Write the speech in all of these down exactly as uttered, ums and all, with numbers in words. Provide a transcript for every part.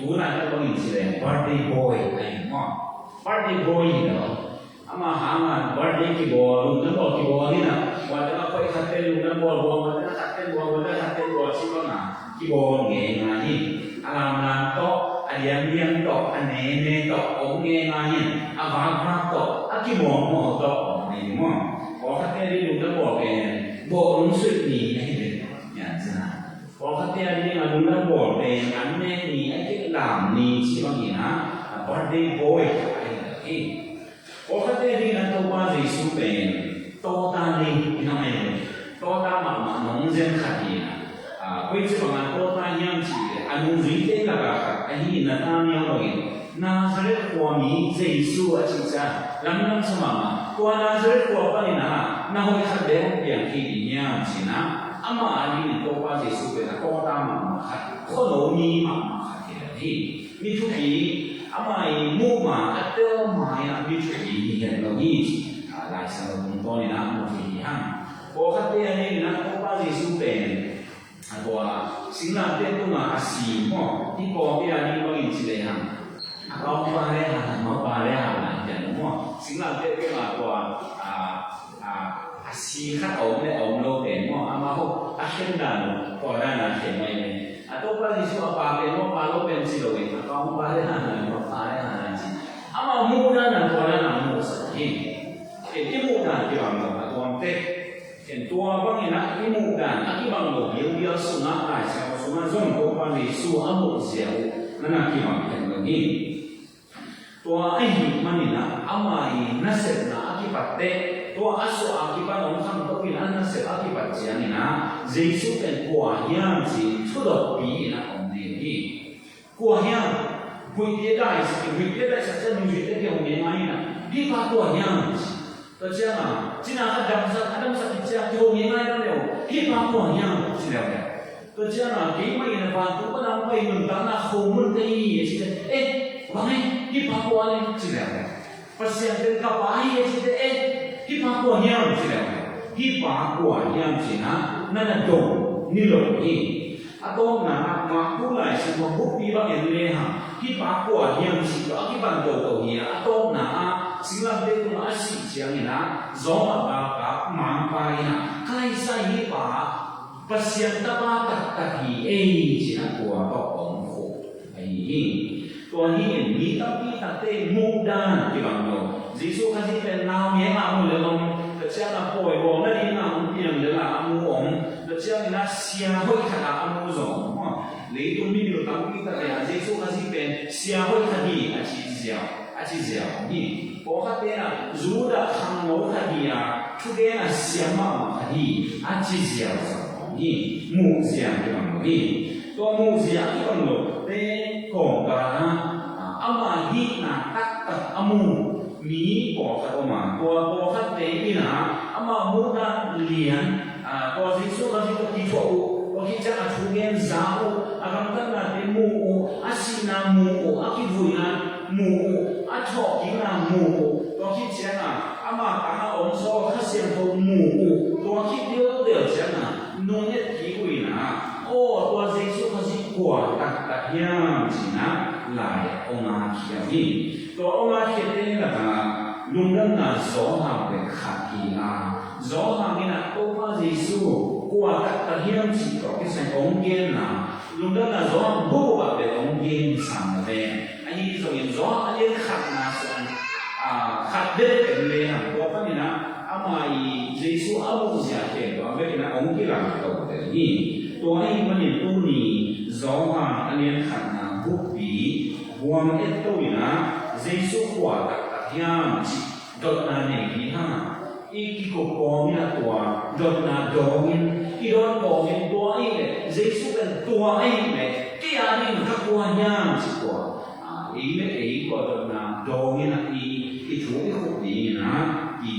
Tunah ka bangin ci leng birthday boy ahi maw. Birthday boy hi lo. Ama hangin birthday kibawl, lungdam bawl kibawl hi na. Tua teng a khoih khatte lungdam bawl, tua teng a khatte bawl, tua teng a khatte bawl ci banga kibawl ngeingai hi. A lamlam tawh, a lianlian tawh, a nene tawh om ngeingai hi. A vakvak tawh, a kimawlmawl tawh om hi maw. Pawlkhatte a ding lungdam bawl pen bawlung suih ni ahi ve. Nyan cina. Pawlkhatte a ding a lungdam bawl pen an nek ni a kiklam ni ci bangin a birthday boy ahi lo hi. Pawlkhatte a ding a Topa Jesu pen tawta ni i na mai lo. Tawta mahmah nong zen khat hi na. Koi ci banga tawta hiam ci le a nungzuite lakah khat ahi Nathanael bangin Nazareth khuami Jesu a cih ciang lamdang sa mahmah. Tua Nazareth khua panin a na hoih khat bek hong piang kei ding hiam ci na. Amah a dingin Topa Jesu pen a tawta mahmah khat, khuano mi mahmah khat hi lo hi. Mi thupi, ama i muh ma a tel ma in a mi thupi hi het lo hi. Laisiangtho tungtawnin a mu thei hi hang. Pawlkhatte a dingin a Topa Jesu pen a tua singlamteh tungah a si maw, hih pawlkhatte a ding bangin ci lehang a pa hong pa lehang a pa lehang a hian maw, singlamteh tungah tua a, a, a si khat a om le a om lo pen maw, amah ho a khen dan tua dan a khen mai le. A Topa Jesu a pa pen maw, pa lo pen ci lo in, a pa hong pa lehang a, pa lehang a ci. Amah muh dan a tua dan a muhsak hi. Ken i muh dan kibang lo a tuamte. Ken tua bangin a i muh dan a kibang lo bialbial sungah, Laisiangtho sungah zong Topa Jesu a muh zia uh na na kibang pen lo hi. Tua ahih manin a ama i nasepna a kipat teh, tua a suah a kipan hong khamto in a nasep a kipat ciangin a Jesu pen kua hiam ci thudotpi in a om ding hi. Kua hiam? Huihpi a daisak, huihpi a daisak ciang nungzuite kihong ngeingai in a, hih pa kua hiam? Tua ciang a cina khat damsak, a damsak khit ciang kihong ngeingai lo leh, hih pa kua hiam? Ci leuleu. Tua ciang a keimah in a vantung pan a hong pai nuntakna khomun tei hi a ci ciang, eh, bang e, hih pa kua le? Ci leuleu. Pasian pen ka pa hi a ci teh, eh, hih pa kua hiam? Ci leuleu. Hih pa kua hiam ci na na na dong ni lo hi. A tawpna ah Marku Laisiangtho bukpi bang en lehang hih pa kua hiam cih tawh a kipan toto hi a, a tawpna ah singlamteh tungah a sih ciangin a Johan a bakah mangpa in a, ka laisai hih pa Pasian tapa taktak hi ei ci na tua tawh om khuk ahi hi. Tua hi in mi tampi takte muh dan kibang lo. Jesu Khazih pen nau ngeng a mu le om, tua ciang a pawi bawlna ding a hong piang le la a mu om, tua ciangin a sia hoih khat a a mu zong om. Leitung mimil tampi takte a Jesu Khazih pen sia hoih khat hi a ci ziau, a ci ziau om hi. Pawlkhatte in a Judah khangno khat hi a, thugen a siam mahmah khat hi a ci ziau zong om hi. Muh zia kibang lo hi. Tua muh zia kibang lo te kawmkal ah, a, ama hihna taktak a mu mi pawlkhat om a, tua pawlkhatte in a, ama muhna lian, a, tua Jesu Khazih tawh kithuah uh, tua khit ciang a thugen za uh, a gamtatnate mu uh, a sihna mu uh, a kivuina mu uh, a thawhkikna mu uh, tua khit ciang a ama tang a om sawl Kha Siangtho mu uh, tua khit dildel ciang a nunget kik uh in a, aw, tua Jesu Khazih kua taktak hiam ci na lai hong a khiam hi. Tua hong a khiamte lakah Lungdamna Johan bek khat hi a, Johan in a Topa Jesu kua taktak hiam cih tawh kisai hong genna, Lungdamna Johan bupbup ah bek hong gen sang ve. Ahi zongin Johan a lian khatna sung, a, khat bek en lehang tua panin a ama i Jesu a muhzia khempeuh a vekin a hong kilang to tel hi. Tua ahih manin tuni Johan a lian khatna buppi buang etto in a Jesu kua taktak hiam cih dotna nei hi hang a, i kikup kawmin a tua dotna dawngin i dawn kawmin tua ahih leh Jesu pen tua ahih leh kei a dingin ka kua hiam cih tua, a, ei le ei tua dotna dawngin a i, i thu i khup dingin a i,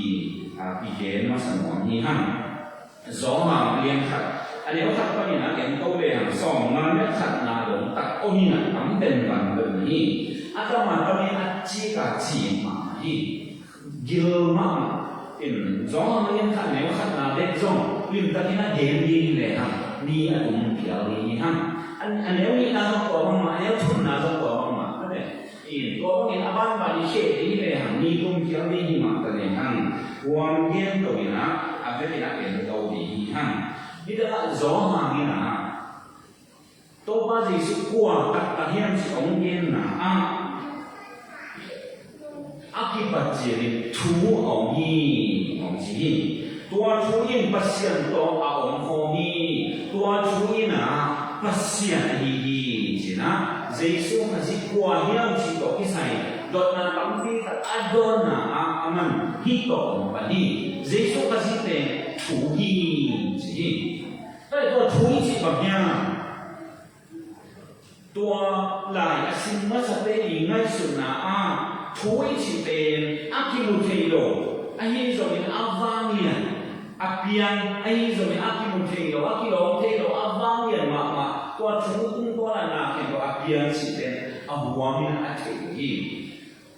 a, i gen masa nuam hi hang. Johan a lian khat a neu khat panin a gen to lehang sawmnga le khatna dong tak om in a tam pen bang bel hi. A tam a tam in a cik a cik mahmah hi. Gil mahmah in Johan a lian khat neu khatna bek zong limtakin a gen ding lehang ni a tum pial ding hi hang. A, a neu nihna zong tua bangmah, a neu thumna zong Tua bangin a banban i kheh ding hi lehang, ni kum khial ding hi mah ta lehang, huam gen to in ah, a vekin a pen to ding hi hang. Hi takah Johan in ah, Topa Jesuh kua taktak hiam cih hong genna ah, a kipat ciangin thu a om hi, hong ci hi. Tua thu in Pasian tawh a om khawm hi. Tua thu in ah Pasian ahi hi, ci-in ah Jesuh Khazih kua hiam cih tawh kisai dotna tampi tak a dawnna ah aman hih tawh hong pan hi. Jesuh Khazih pen thu hi, ci hi. Tua thu i cih bang hiam? Tua lai a sim masate i ngaihsutna ah thu i cih pen a kimu thei lo, ahi zongin a vanglian, a piang, ahi zongin a kimu thei lo, a kilawm thei lo, a vanglian mahmah, tua thu tungtawn a na khempeuh a piang cih pen a huamin a thei uh hi.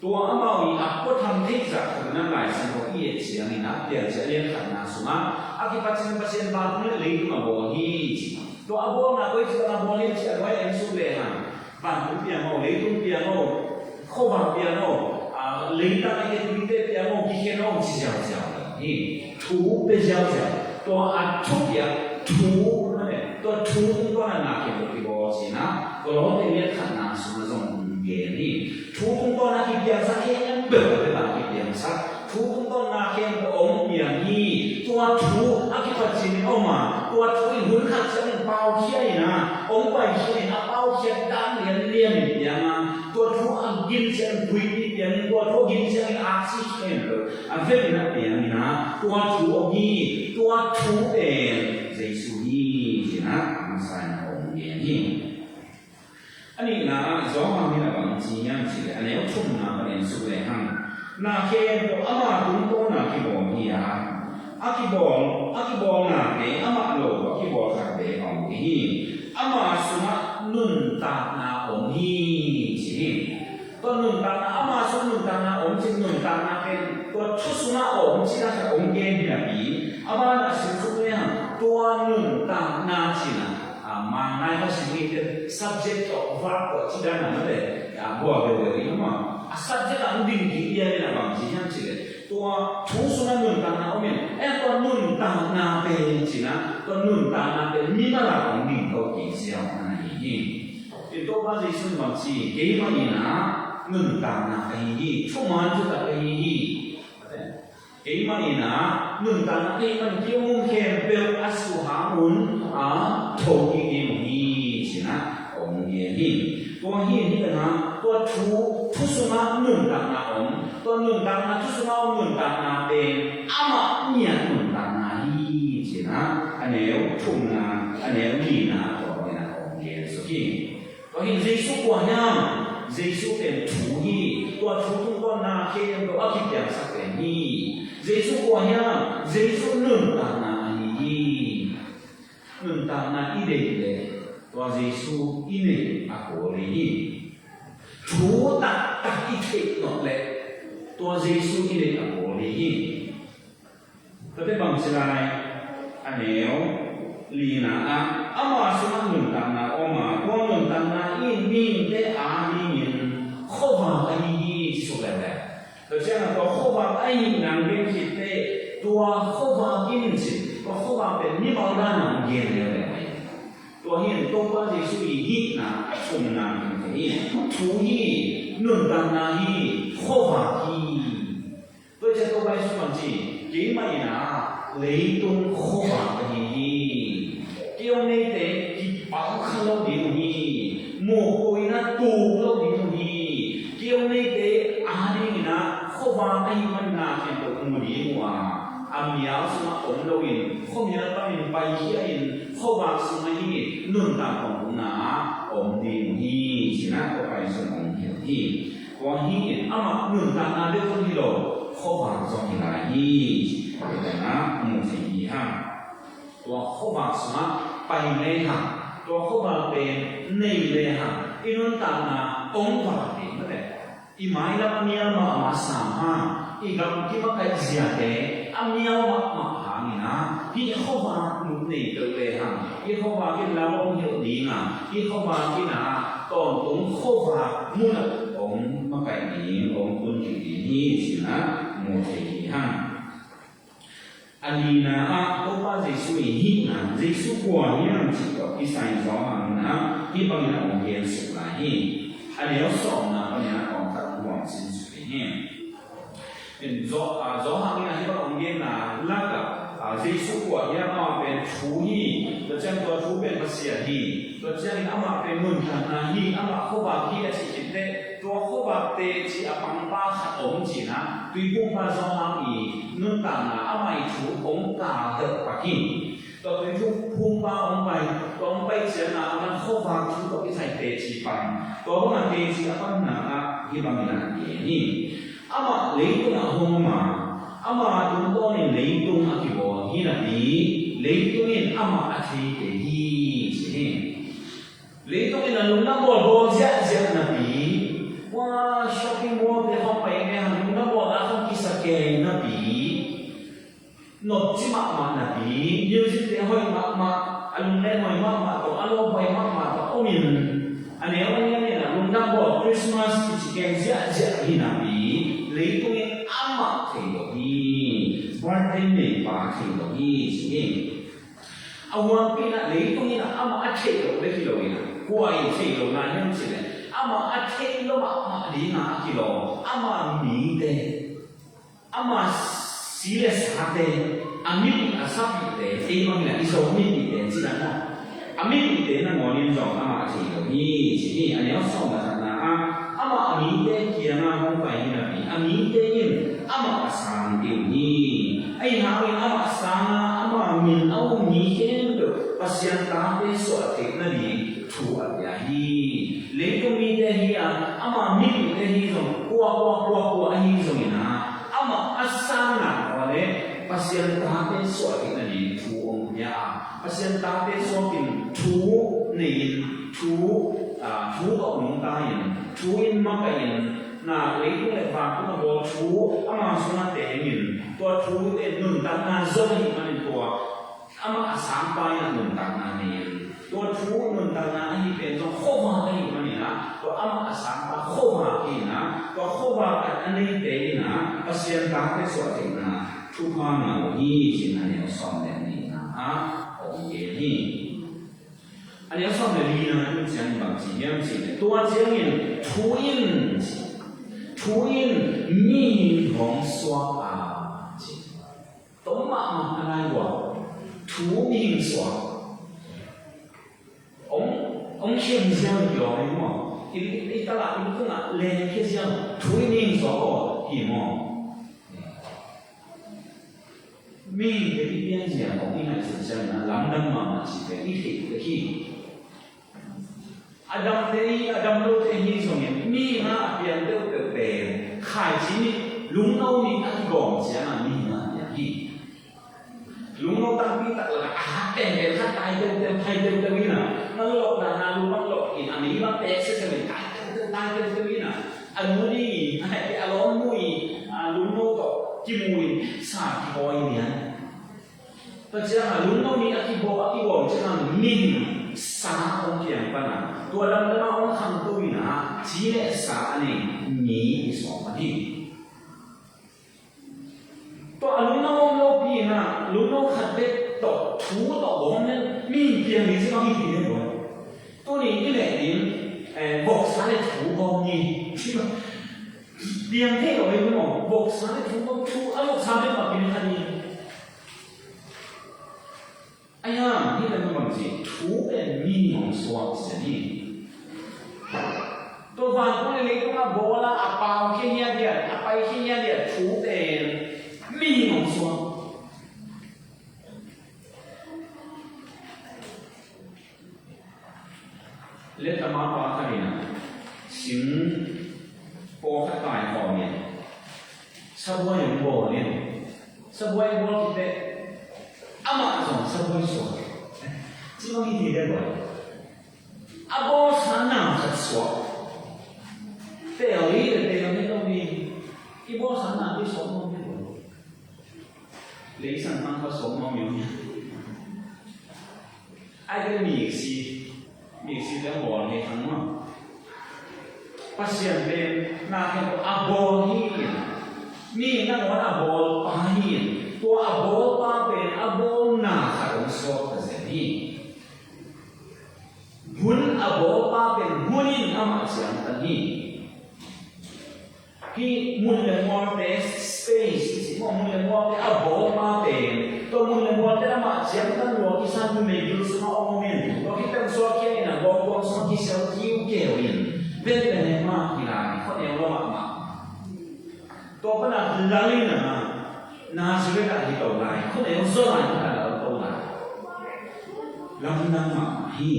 Tua amau i a puatham theih zah khatna Lai Siangtho i et ciangin ah, Piancil a lian khatna sungah a kipat ciangin Pasian vantung le leitung a bawl hi, ci. Tua a bawlna koi ci bang a bawl hi, ci a nuai en suk lehang, vantung piang o, leitung piang o, khuavak piang o, a, leitang a i et mite piang o, kikhen o, ci ziauziau hi. Thu pia ziauziau. Tua a thupiak thu, tua thu tungtawn a na khempeuh kibawl, ci-in ah Kolose lian khatna sungah zong gen hi. Thu tungtawn a kipiangsak khempeuh a kipiangsak. Thu tungtawn na khempeuh hong piang hi. Tua thu a kipat ciangin om a, tua thu in hun khat ciangin paukhia in ah, hong paikhia in ah, a paukhiat dan lianlian in piang a, tua thu a gin ciangin puipi piang in, tua thu a gin ciangin aksi khempeuh a vekna piang in ah, tua thu om hi. Tua thu pen Jesuh hi, ci-in ah a masa in hong gen hi. A nihna ah Johan in a bang ci hiam cih leh, a neu thumna pan en suk lehang, na khempeuh ama tungtawn a kibawl hi a, a kibawl, a kibawlnate amah lo a kibawl khat beek a om kei hi. Ama sungah nuntakna om hi, ci hi. Tua nuntakna, ama sungah nuntakna om cih, nuntakna pen tua thu sungah om cih a khat hong gen hi napi, a banah sim suk lehang, tua nuntakna cih a, a, Mangngai kha sim hi te, subject tawh verb tawh cih dan a mate, a, bual deuhdeuh ding a maw. A subject ah hong ding kik lian in a bang ci hiam cih leh, tua thu sungah nuntakna om in, eh, tua nuntakna pen ci-in ah, tua nuntakna pen mimal ah hong ding to kik ziau na hi hi. Topa Jesuh in bang ci, keimah in ah nuntakna ka hi hi, thuman thutak ka hi hi. Keimah in ah nuntakna ka hih man kiang um khempeuh a suhang un a tho kik ding uh hi, ci-in ah hong gen hi. Tua hi, hi tangah tua thu, thu sungah nuntakna om, tua nuntakna, thu sungah om nuntakna pen amah miah nuntakna hi, ci-in ah a neu thumna, a neu lina tua in ah hong gen suk hi. Tua hi, Jesuh kua hiam? Jesuh pen thu hi. Tua thu tungtawn na khempeuh a kipiangsak pen hi. Jesuh kua hiam? Jesuh nuntakna ahi hi. Nuntakna i deih leh tua Jesuh i neih a kul hi. Thu taktak i theih nop leh tua Jesuh i neih a kul hi. Tua teh bang ci lai, a neu lina ah, ama sungah nuntakna om a, tua nuntakna in mihingte adingin khuavak ahi hi, ci suk leuleu. Tua ciangin tua khuavak ahih nang gen khit teh, tua khuavak in ci, tua khuavak pen mimal dan a hong gen leuleu ahi. Tua hi in Topa Jesuh i hihna a thumna hi. Thu hi, nuntakna hi, khuavak hi. Tua ciang Topa Jesuh bang ci, keimah in ah leitung khuavak ka hi hi. Kei hong neite kipalkha lo ding uh hi. Mukpuina tuk lo ding uh hi. Kei hong neite adingin ah khuavak ahih man na khempeuh mu ding uh a, a mial sungah om loin khuamial panin paikhia in khuavak sungah hi nuntak hong umna ah om ding uh hi, ci-in ah Topa Jesuh in hong hilh hi. Tua hi in amah nuntakna bek zong hi lo, khuavak zong hi lai hi, ci-in ah mu thei hi hang. Tua khuavak sungah pai lehang, tua khuavak pen nei lehang, i nuntakna hong vak ding mate. I mailam a mial mahmah sam hang, i gamkim a kaihziate a mial mahmah hangin ah, hih khuavak nei peuh lehang, hih khuavak in lam hong hilh ding a, hih khuavak in ah tawntung khuavak mun ah hong makaih ding, hong tunpih ding hi cih na mu thei hi hang. A lina ah Topa Jesu i hihna, Jesu kua hiam cih tawh kisai Johan in ah hih bangin a hong gensuk lai hi. A neu sawmna panin a tawmkhat hong huamsin suk hi. In Zo-, a, Johan in ah hih bang hong genna lakah, a, Jesu kua hiam, amah pen thu hi, tua ciang tua thu pen Pasian hi, tua ciangin amah pen nuntakna hi, amah khuavak hi a cih khit teh, tua khuavak teci a pangpa khat om cihna, Tuiphumpa Johan i nuntakna amah i thu hong kal deuh pak hi. Tua Tuiphumpa hong pai, tua hong pai ciangin a, a man khuavak thu tawh kisai teci pang. Tua bangin teci a panna ah hih bangin a gen hi. Amah leitungah hong om a, ama tungtawnin leitung a kibawl hi napi, leitung in amah a thei kei hi, ci hi. Leitung in a lungdam bawl bawl ziahziah napi, kua shopping mall te khawng pai in a lungdam bawl a khawng kisa kei napi, nopci mahmah napi, music te hoih mahmah, a lunglen hoih mahmah tawh, a lawm hoih mahmah tawh om in, a neu a niam in a lungdam bawl Christmas kici keng ziahziah hi napi, leitung in amah thei lo hi, birthday neipa thei lo hi, ci hi. A huampi in a leitung in a amah a theih loh bek hi lo in a, kua in theih lo nai hiam cih leh, amah a theih lo mahmah ding a a kilawm, ama mite, ama si le sate, a mipih a sapihte, ei bangin a i Zo mipihte cih dan maw, a mipihte nangawnin zong amah a thei lo hi, ci hi. A neu sawm le khatna ah, amah a mite kiangah hong pai hi napi, a mite in amah a sang ding hi. Ahih hangin amah sanga ama min a um mi khempeuh Pasian tate suah theih nading thu a pia hi. Leitung mite hi a, ama mipihte hi zong, kua, kua, kua, kua ahi zongin a, amah a sang nak a le Pasian tate suah theih nading thu hong pia a, Pasian tate suakin thu nei in, thu, a, thu tawh nungta in, thu in makaih in, na leitung le vantung a bawl thu ama sungah teng in, tua thu te nuntakna zon ahih manin tua amah a sangpa in a nuntakna nei in, tua thu nuntakna ahih pen zong khuavak ahih manin a, tua amah a sangpa khuavak hi in a, tua khuavak a neite in a Pasian tate suah theihna thupha ngah uh hi, ci-in a neu sawm le nihna ah hong gen hi. A neu sawm le lina tun ciangin bang ci hiam cih leh, tua ciangin thu in, thu in mihing hong suak a, ci. Tom mahmah a lai uh a, thu mihing suak. Hong, hong khen ziau hi lo hi maw? I, i, i tala in tungah len khe ziau, thu in mihing suak aw hi maw? Mihingte i pianzia hong i ngaihsut ciangin a lamdang mahmah cih pen i theih tek hi. A damte hi, a dam lote hi zongin, mihing a piang deuhdeuh pen khaici nih, lungno nih a kigawm ciangin mihing a piang hi. Lungno tampi tak lakah a hat penpen khat tai teuteu, tai teuteu in a, man lawh dan a lungdam lawh in a, mi bang pek sese in tai teuteu, tai teuteu in a, a nu ding in a, a lawmnu in a, lungno tawh kimu in sa kibawi in a. Tua ciangin a lungno nih a kibawl, a kigawm ciangin a mihing sa hong piang pan a, tua lamdang a hong khangto in a, ci le sa a nei mi i sawm pan hi. Tua a lungno om lopi in a, lungno khat bek tawh thu tawh gawm nen mihing piang ding ci bang hi ti nen bawi. Tuni i leh ding, eh, voksa le thu gawm ni. Piang thei lo hi maw, voksa le thu gawm, thu a voksa bek mah piang kha ni. Ahi hang, hih pen bang ci, thu pen mihing hong suak zen hi. Tua vantung le leitung a bawl a, a pau khia hiat hiat, a pai khia hiat hiat thu pen mihing hong suak. Letama pa khat in a, sing paw khat tai khawm in, sabuai hong bawl in, sabuai bawl khit teh, amah zong sabuai suak. Ci bang hi thei den bawi. A bawlsa nam khat suak. Teel hi le teel hi lo hi. I bawlsa nam hi suak mawk hi lo. Leisan tang kha suak mawk hi lo. Ai te miksi. Miksi te bawl hi thang mawk. Pasian pen na khempeuh a bawl hi in, mi nangawn a bawl pa hi in, tua a bawl pa pen a bawl na khat hong suak ta zen hi. Hun a bawl pa pen hun in amah ciangtan hi. Hih mun le mualte, space i cih maw, mun le mualte a bawl pa pen, tua mun le mualte amah ciangtan lua kisa, numei gil sungah om in, tua khit teh suak khia in a, gawngguang sungah kisial kiukeu in, Bethlehem ah hi lai, khuaneu lam ah mah. Tua pan a lal in a, Nazareth ah hi to lai, khuaneu zaw lai, khuaneu lal to lai. Lamdang mahmah hi.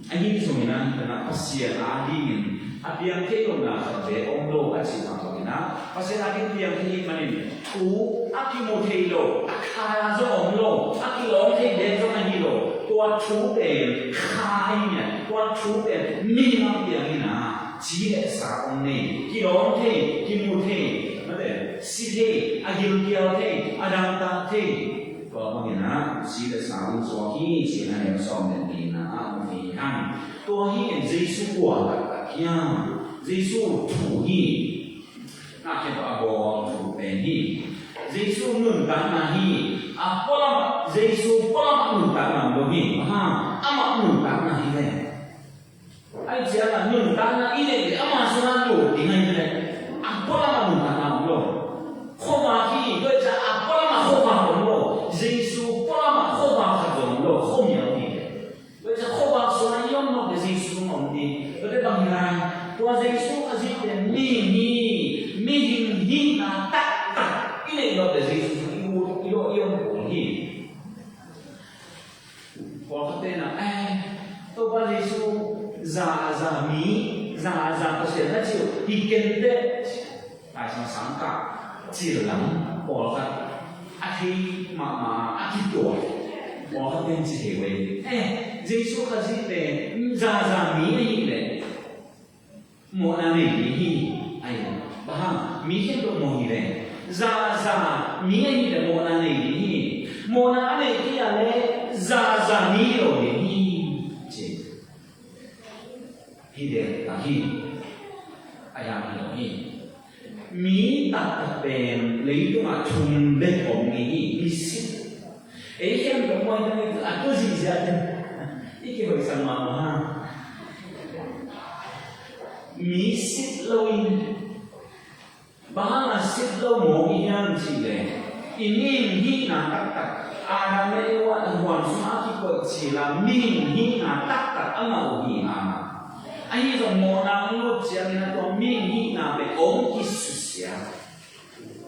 Ahi zongin a, hih pan a Pasian adingin a piang thei lohna khat ve om lo a cih mah bangin a, Pasian ading piang thei hi manin, thu a kimu thei lo, a kha zong om lo, a kilawm thei den zong ahi lo. Tua thu pen kha ahi a, tua thu pen mihing a piang in a, ci le sa om nei, kilawm thei, kimu thei, mate, si thei, a gilkial thei, a dangtak thei. Tua bangin a, ci le sa om suak hi, ci a, neu sawm le nihna ah om hi hang. Tua hi in Jesu kua taktak hiam? Jesu thu hi. Na khempeuh a bawl thu pen hi. Jesu nuntakna hi. A pualam ah, Jesu pualam ah nuntakna om lo hi. Bang hang? Amah nuntakna hi ve. Ahih ciangin a nuntakna i neih leh ama sungah lut ding ahi leh, a pualam ah nuntakna om lo. Khuavak hi, tua ahih ciangin a pualam ah khuavak om lo. Jesu pualam ah khuavak khat zong om lo, khuamial hi. Tua ahih ciangin khuavak sungah i om nop leh Jesu sungah om ding. Tua teh bang hi lai, tua Jesu Khazih pen mihing hi, mihing hihna taktak i neih nop leh Jesu sungah i lut, i lut, i om kul hi. Pawlkhat pen a, eh, Topa Jesu za a za mi, za a za Pasian na ci uh hi kei teh, Laisiangtho sangkah cil lam pawlkhat a thei mahmah a kituak pawlkhat pen ci thei uh hi. Eh, Jesu Khazih pen za a za mi ahih leh mawhna nei ding hi, a hi. Bang hang, mi khempeuh mawh hi leh, za a za mi ahih leh mawhna nei ding hi. Mawhna a neih kei a leh za a za mi hi lo ding hi, ci. Hi ding, a hi. A hi, hi lo hi. Mi taktak pen leitungah thum bek om ngei hi, mi sit. Ei khempeuh mawh hi ta, a tu zihziah teh i kihoihsak mahmah hang. Mi sit lo in, bang hang a sit lo mawk i hiam cih leh, i mihing hihna taktak, Adam le Eva in a huan sungah a kikoih cil a mihing hihna taktak amah uh hi a, ahi zong mawhna hong lut ciangin a tua mihing hihna pen hong kisusia.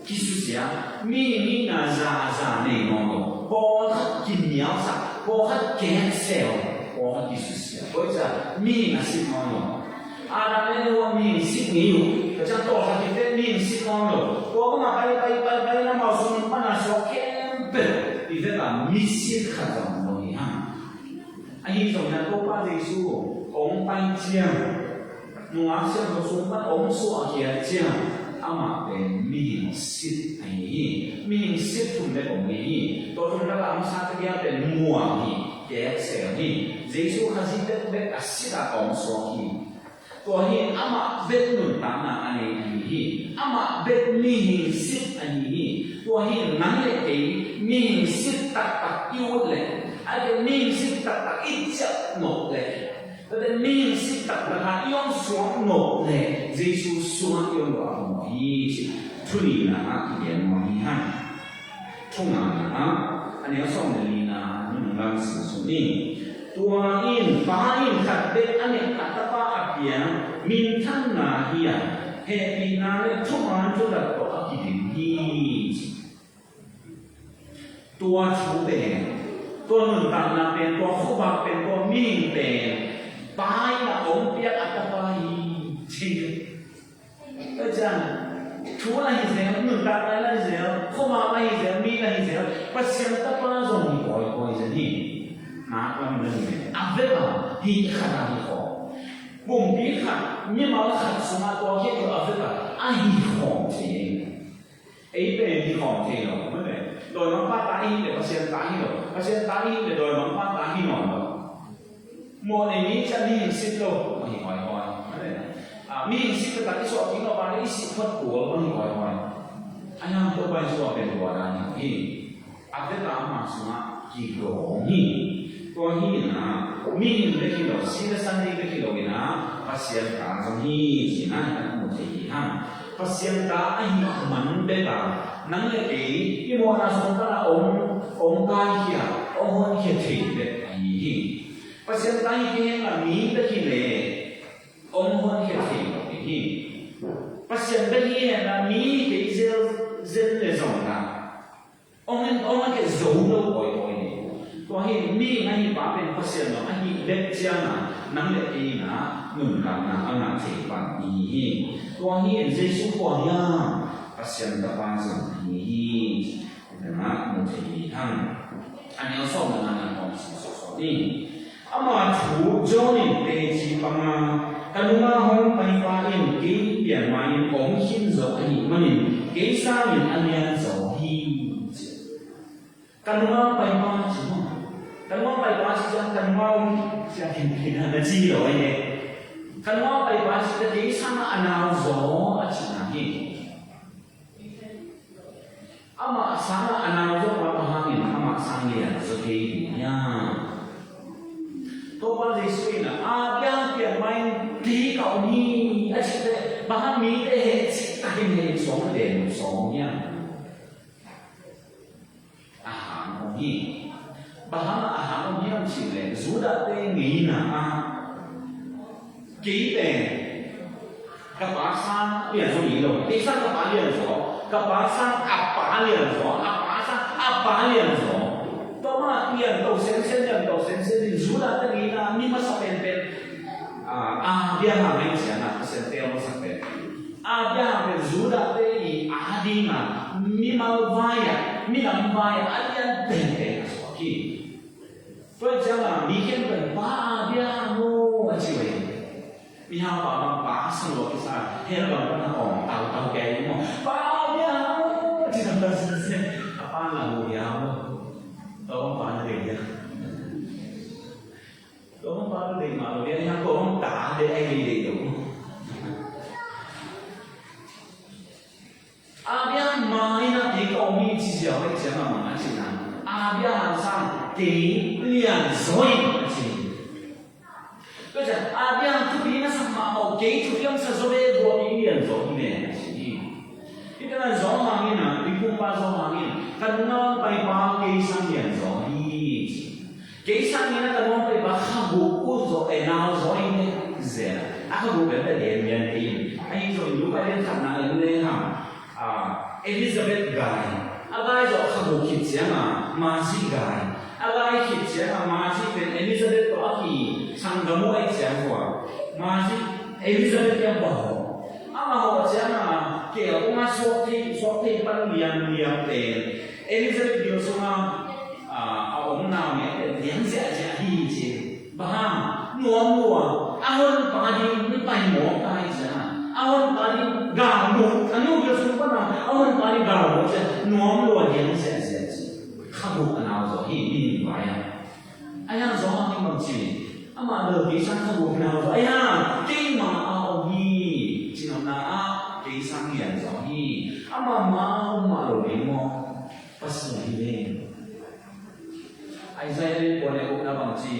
Kisusia, mihing hihna za a za nei nawn lo, pawlkhat kinialsak, pawlkhat keksel, pawlkhat kisusia. Tua ahih ciang mihing a sit nawn lo. Adam le Eva mihing sit ngei uh, tua ciang tawlkhat khit teh mihing sit nawn lo. Tua bangah pai, pai, pai, pai, amau sung pan a suak khempeuh i vek a mi sit khat zong om lo hi hang. Ahi zongin a Topa Jesu hong pai ciang, nungak siangtho sung pan hong suahkhia ciang, amah pen mihing sit ahi hi. Mihing sit thum bek om hi. Tua thum lakah a masa tawh a pen muang hi, keksel hi. Jesu Khazih bek bek a sit a hong suak hi. Tua hi amah bek nuntakna a nei ahi hi. Amah bek mihing sit ahi hi. Tua hi nang le kei mihing sit taktak i ut leh, a le mihing sit taktak i ciah nop leh, tua le mihing sit taktak a i hong suak nop leh Jesu sungah i hong luah mawk hi, ci. Thu nihna ah i gen mawk hi hang. Thu ngana ah, a neu sawm le lina nunung lam sim suk ni. Tua in, Pa in khat bek a neih a Tapa a piang minthanna hi a, hehpihna le thuman thutak tawh a kidim hi. Tua thu pen, tua nuntakna pen, tua khuavak pen, tua mihing pen, Pa in a hong piak a Tapa hi, ci. Tua ciang, thu la hi zel, nuntakna la hi zel, khuavak la hi zel, mi la hi zel, Pasian Tapa zong hi kawikawi zen hi. Nak lam la hi zel. A vek a, hi khat a hi khawm. Pumpi khat, mimal khat sungah tua khit uh a vek a, a hi khawm thei. Ei pen hi khawm thei lo, mate. Dawimangpa ta i hi leh Pasian ta hi lo. Pasian ta i hi leh dawimangpa ta hi nawn lo. Mawh nei mi ciang hi sit lo, a hi kawikawi, mate. Mihing sih taktak i suah kik lo, a le i sih phot kul bang hi kawikawi. A hiang Topa Jesu a pen tua dan hi. A vek a ama sungah kigawm hi. Tua hi in a, mihing bek hi lo, si le sang ding bek hi lo in a, Pasian ta zong hi cih na hi na mu thei hi hang. Pasian ta ahih man bek a, nang le kei i mawhna sung pan a ong, ong kaikhia, ong honkhia thei bek ahi hi. Pasian ta hi kei hen la mi bek hi le ong honkhia thei lo ding hi. Pasian bek hi hen la mi kei zel, zel le zong la ong en, ong en kei zo lo kawikawi ni. Tua hi mi ngaihpa pen Pasian lo ahi bek ciang a, nang le kei na nuntakna a ngah thei pan i hi hi. Tua hi in Jesu kua hiam? Pasian Tapa zong ahi hi. Nangah mu thei hi hang. A neu sawm le nga na kong sim sawsawh ni. Ama thu John in teci panga, ka nunga hong paipa in kei pian ma-in om khin zo ahih manin kei sangin a lian zaw hi. Ka nunga paipa ci maw? Ka nunga paipa ci ciang ka nunga om cia khin khin na ci lo ahi ne. Ka nunga paipa ci ciang kei sangah a nau zaw a cihna hi. Amah sangah a nau zaw, bang hangin amah sang lian zaw kei ding hiam? Topa Jesu in a, Abraham pian ma-in kei ka om hi a cih teh, bang hang mite heh cih takin heh suang den suang hiam? A hang om hi. Bang hang a hang om hiam cih leh, Judah te ngeina ah, kei pen ka pa sang lian zaw hi lo. Kei sang ka pa lian zaw. Ka pa sang a pa lian zaw. A pa sang a pa lian zaw. Tua mah lian to sensen, lian to sensen in Judah te ngeina mi masa penpen, ah, Abraham ahi ciang a, Pasian te a masa pen. Abraham pen Judah te i a ding a, mimal vai a, minam vai a, a lian penpen a suak hi. Tua ciang a, mi khempeuh in, Pa Abraham aw, a ci uh hi. Mihau pa bang pa sa lua kisa, hell bang pan a om tautau kei maw. Pa Abraham aw, a ci tautau sese. A pa la mu hiau lo. Tua bang pa na dei dia. Tua bang pa na dei ma lo dia, hiang tua bang ta dei ai dei dei lo. Abraham ma-in a kei ka om hi ci ziau hi ciang a mang a cihna. Abraham sang kei lian zaw hi a ci. Tua ciang Abraham thupi na sak mahmah uh, kei thupi hong sa zaw ve, tua kei lian zaw hi ve a ci hi. Hih tengah Johan in a, Tuiphumpa Johan in, ka nunga hong paipa kei sang lian zaw hi ci. Kei sangin a ka nuam paipa kha guk uh zaw, eh, nau zaw hi ne, zen a. A kha guk pen pen lian lian te in. Ahi zongin Luka lian khatna en le hang, ah, Elizabeth gai. A gai zaw kha guk khit ciang a, Mary gai. A gai khit ciang a, Mary pen Elizabeth tawh a kisanggam uh ahih ciang ua, Mary, Elizabeth kiang pua ho. Amah ho ciang a, kei a kong a suak thei, suak thei pan lian lian pen Elizabeth gil sungah, ah, a om naungek pen lian ziahziah hi ci. Bang hang, nuam lua, a honpa ding pai mawk ta hi ciang a, a honpa ding gal mawk, a nu gil sung pan a, a honpa ding gal mawk ciang, nuam lua lian ziahziah ci. Kha guk a nau zaw hi, mi nih vai a. A hiang zaw hang hi bang ci, amah bel kei sang kha guk a nau zaw, a hiang keima a om hi, ci nopna ah kei sang lian zaw hi. Amah ma a om mah lo ding maw? Pasian hi ve. Isaiah lian kua le gukna bang ci,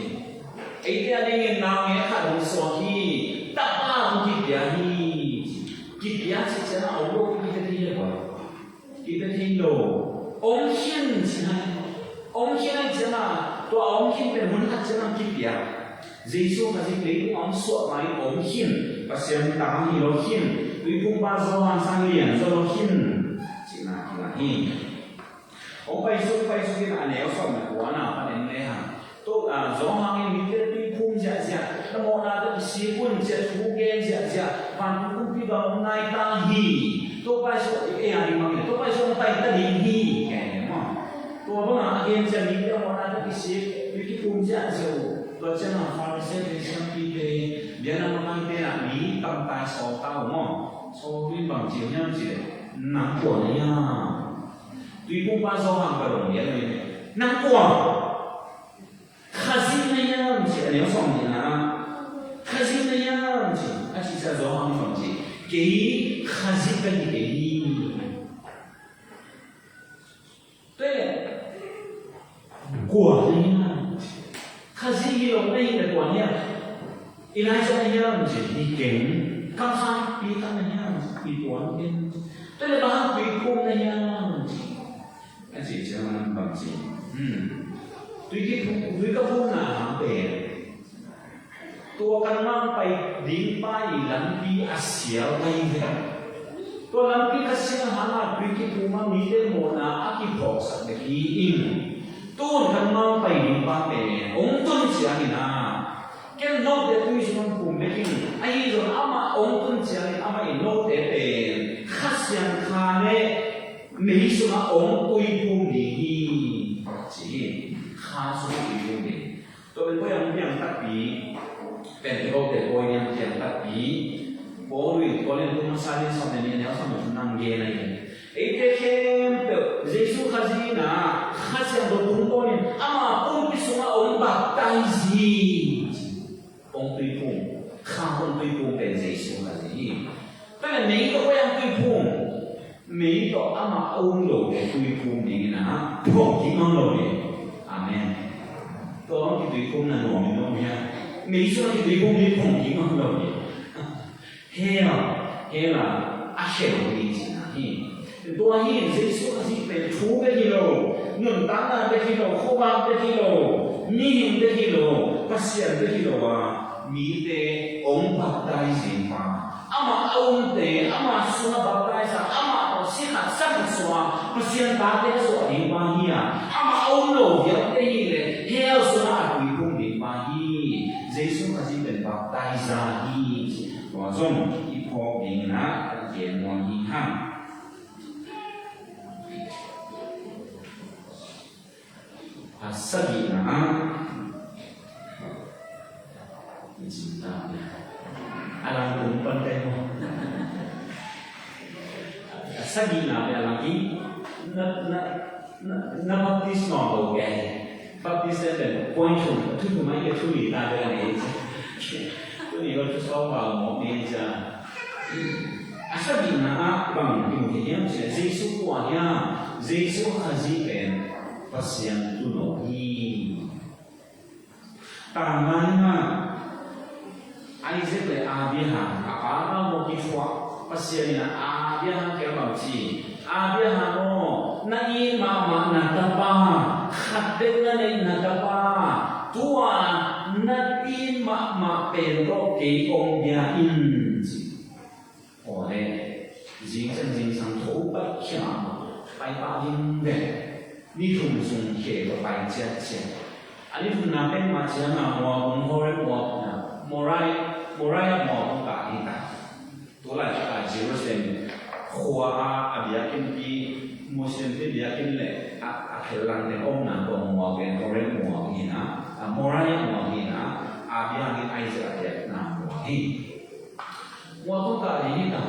eite a dingin naungek khat hong suak hi, tapa hong kipia hi. Kipia cih ciang a om lo kipia hi le bang. Kipia thei lo. Om khin ci hang. Om khin ahih ciang a, tua a om khin pen hun khat ciang a kipia. Jesu Khazih leitung a hong suah ma-in om khin. Pasian ta hi lo khin. Tuiphumpa Johan sang lian zaw lo khin. Cihna kilang hi. Hong paisuk, paisuk in a neu sawm le kua na pan en le hang. Tua, ah, Johan in mite tuiphum ziahziah, na mawhna tawh kisik un ci a thu gen ziahziah, vantung kumpi gam hong nai ta hi. Tua paisuk, eh, a ding bang hi, tua paisuk hong pai ta ding hi, kei ne maw. Tua bang a gen ciang mite mawhna tawh kisik, tui kiphum ziahziah uh. Tua ciang a Pharisee te, siampite, biakna makaite na mi tampi sawl ta uh maw. Sawl in bang ci uh hiam cih leh, nang kua na hiam? Tuiphumpa Johan ka dong lian uh hi. Nang kua? Khazih na hiam ci, a neu sawm nihna. Khazih na hiam ci. A A cih ciang Johan in bang ci? Kei Khazih ka hi kei hi. Tua leh kua na hiam? Khazih hi lo na hih leh kua na hiam? Elijah na hiam? Ci hi keng. Kamsangpi khat na hiam? Hi tuan keng. Tua leh bang hang tuiphum na hiam? A cih ciangin bang ci? Hmm. Tui kiphum, tui ka phumna hang pen tua kanmah pai ding pa i lampi a sial ka hi ve. Tua lampi ka sial hangin tui kiphum a mite mawhna a kiphawksak bek hi ing. Tun kanmah pai ding pa pen hong tun ciangin a, ken note tui sung hong phum bek ing. Ahi zong amah hong tun ciangin amah in note pen Kha Siangtho le mei sungah hong tuiphum ding hi, ci hi. Kha sungah tuiphum ding. Tua pen koi ah piang takpi, Pentecost te koi ah piang takpi, Paul in Korin kum a sawm le nih, a neu sawm le thum na gen ahi. Eite khempeuh Jesu Khazih in a, Kha Siangtho tungtawnin ama pumpi sungah hong baptize hi. Hong tuiphum, Kha hong tuiphum pen Jesu Khazih hi. Tua leh mei tawh koi ah tuiphum? Mei tawh amah a um lote tuiphum dingin a, phawk kik ngam lo hi. Amen. Tua bang kituiphumna nuam in om hiam? Mei sungah kituiphum ding phawk kik ngam lo hi. Hell, hell ah a khel ding cihna hi. Tua hi, Jesu Khazih pen thu bek hi lo, nuntakna bek hi lo, khuavak bek hi lo, mihing bek hi lo, Pasian bek hi lo a, mite hong baptize ding pa, amah a umte, amah sungah baptize a, amah tawh si khat sa khat suah, Pasian tate a suah ding pa hi a, amah a um lo vialte hi leh hell sungah a tuiphum ding pa hi. Jesu Khazih pen baptizer hi. Tua zong i phawk dingin a, a gen nuam hi hang. A sagihna ah, a lang tung pan kai maw? A sagihna pen a lang hi. Na, na, na, na baptis nawn lo kei. Baptis pen point thum, thu thum a, thu li ta pen a nei. Thu li lo thu sawm bang mawk ni cia. A sagihna ah bang kimu thei hiam cih leh Jesu kua hiam? Jesu Khazih pen Pasian tuuno hi. Tangmai mah Isaac le Abraham a pa mah maw kithuah, Pasian in a Abraham kiang bang ci? Abraham aw, na it mahmah na tapa, khat bek na neih na tapa, tua na it mahmah pen tawh kei kong bia in, ci. Aw le, zingsang zingsang tho pai khia, pai pah ding ve. Ni thum sung khia tawh pai ciatciat. A ni thumna pen mah ciangin Moab, Horeb Moab, Moriah, Moriah Moab kah hi ta. Tulaitak a Jerusalem khua a, a biakinnpi, Muslimte biakinn le a, a phellang teng omna kong Moab pen Horeb Moab hi na, a Moriah Moab hi na, a biakinn Isaac a biakna Moab hi. Moab kong kah ding hi ta.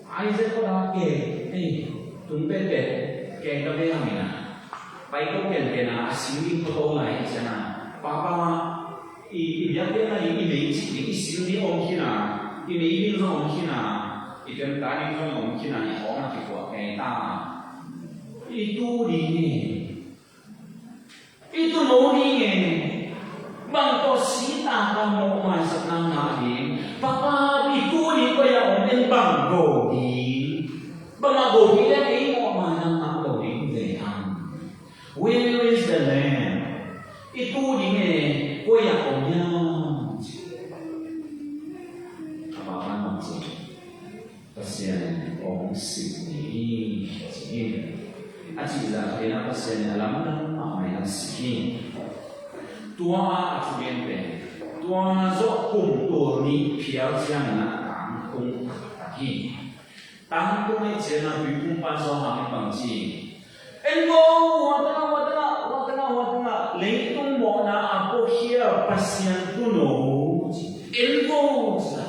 Isaac kong kah kei, ei, tung petpet kei ka ve hang hi na. Pai to kenken a, a sing ding kong to lai hi ciang a, papa, I, i biakpiakna ding, i mei cih ding, i sim ding om khin a, i mei ding zong om khin a, i temta ding zong om khin a, i hawng a kikuak ngei ta. I tu ding e. I tuuno ding e. Bang tawh si ta ka mawh maisakna ngah ding. Papa, i tu ding koi a om en bang go ding. Bang a go ding le kei mawh maisakna ngah lo ding ve hang. Where is the lamb? I tu ding e, koi ah om hiam? A pa pan bang ci, Pasian in hong sik ni hi, ci hi. A cih zah khat in a Pasian in a lamdang mahmah in a sik hi. Tua a thugen pen, tua zawh kum tul nih phial ciangin a tangtung taktak hi. Tangtung ahih ciangin a tuiphum pan Johan in bang ci? En vo, hua tengah, hua tengah, hua tengah, hua tengah, leitung mawhna a puakhia Pasian tuuno. En vo, ci a.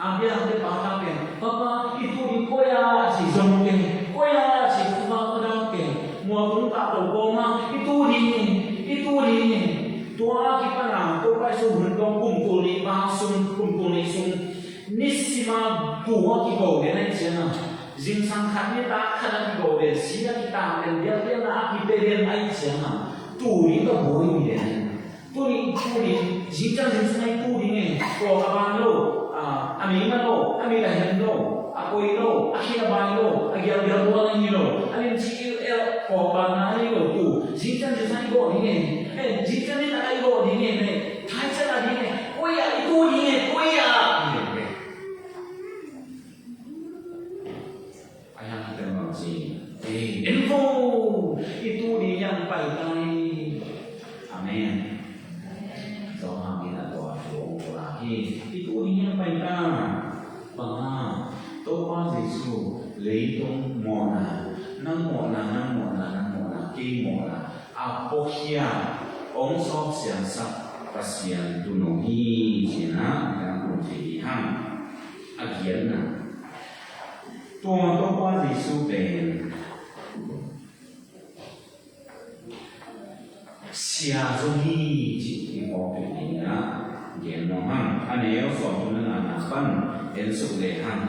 A biakte pa ta pen, Papa, i tu ding koi a, ci zong ken, koi a, ci khuavak khuadam ken, mual tung kah to kawm a, i tu ding e, i tu ding e. Tua a kipan a, Topa Jesu hun dong kum tul nih pa sung, kum tul nih sung, Nisima bu a kigo den ahih ciangin, zingsang khat nitak khat a kigo den, si a kitak den, biakpiakna a kipia den ahih ciangin, tu ding ka buai mi den. Tu ding, tu ding, zingciang zingsang i tu ding e, kawk a ban lo, a, a mei man lo, a mit a hen lo, a koi lo, a khin a bai lo, a gialgial lo, a hi lo, a limci i el, kawk ban na a hi lo, tu, zingciang zingsang i go ding e, e, zingciang nitak i go ding e, e, thai ciang a ding e, koi a, i tu ding e, koi a, i tu ding e. Ahi hang i pen bang ci, ei, en vo, i tu ding hiam pai tai. Amen. Johan in a tua thu ong pula hi, i tu ding hiam pai tai. Bang hang, Topa Jesu, leitung mawhna, nang mawhna, nang mawhna, nang mawhna, kei mawhna a puakhia, ong sawp siangsak Pasian tuuno hi, ci-in a, nang ong thei hi hang. A giatna, tua Topa Jesu pen sia zong hi cih i phawk kik ding a, gen nuam hang. A neu sawmthum le ngana pan en suk le hang.